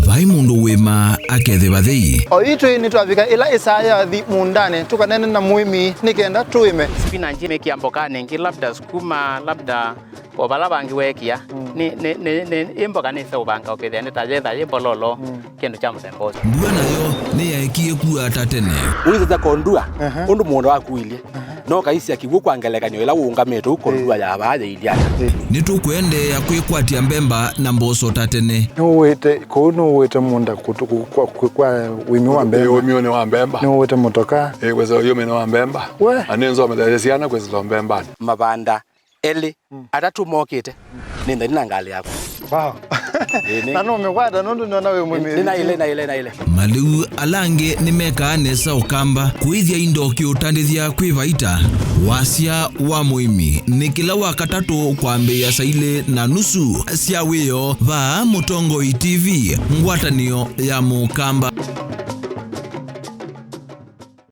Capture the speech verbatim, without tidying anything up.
Vai mũndũ wĩmaa akethĩwa thei. O itwĩ nĩtwavika ĩla ĩsaa yathi mũũndanĩ tũkaneene na mũĩmi nĩ kenda tũĩme. Spinach mĩkĩa mbokanĩ ĩngĩ, labda sukuma, labda o vala vangĩ weekĩa. Nĩ, nĩ, nĩ, nĩ, ĩ mboka nĩseũvanga ũkethĩa nĩ ta yetha yĩ mbololo, kĩndũ kya mũthemba ũsu. Mbua nayo nĩyaekie kua ta tene. Ũisĩte kondua ũndũ mũũnda waku ũilyĩ, no kaisya kĩw'ũ kwa ngelekany'o ĩla ũũngamĩte ũu kondua ya vaa yĩilyĩ ata. Nĩtũkũendeea kwĩkwatya mbemba na mboso ta tene. Nũũĩte kũu, nũũĩte mũũnda kũtũ-, kũ-, kwa, kwa, kwa ũĩmi wa mbemba. Ũĩminĩ wa mbemba. Nũũĩte mũtoka. Ĩ, kwĩsĩla ũĩminĩ wa mbemba. We. Na nĩnzometheesye syana kwĩsĩla mbembanĩ. Mavanda elĩ, atatũ mokĩte, nĩ nthani na ngalĩ yakwa. Wow. Ĩ, nĩ- Na nũmĩkwata nũndũ nĩona wĩ mwĩmĩĩthi. Nĩ naĩle, naĩle, naĩle. Malĩu ala angĩ nĩmekaa nesa Ũkamba. Kũĩthya indo kĩũtandĩthya kwĩ vaita. Wasya wa mũĩmi nĩ kĩla wa katatũ kwambĩĩa saa ilĩ na nusu sya wĩoo vaa Mũtongoi T V, ngwatanĩo ya Mũkamba.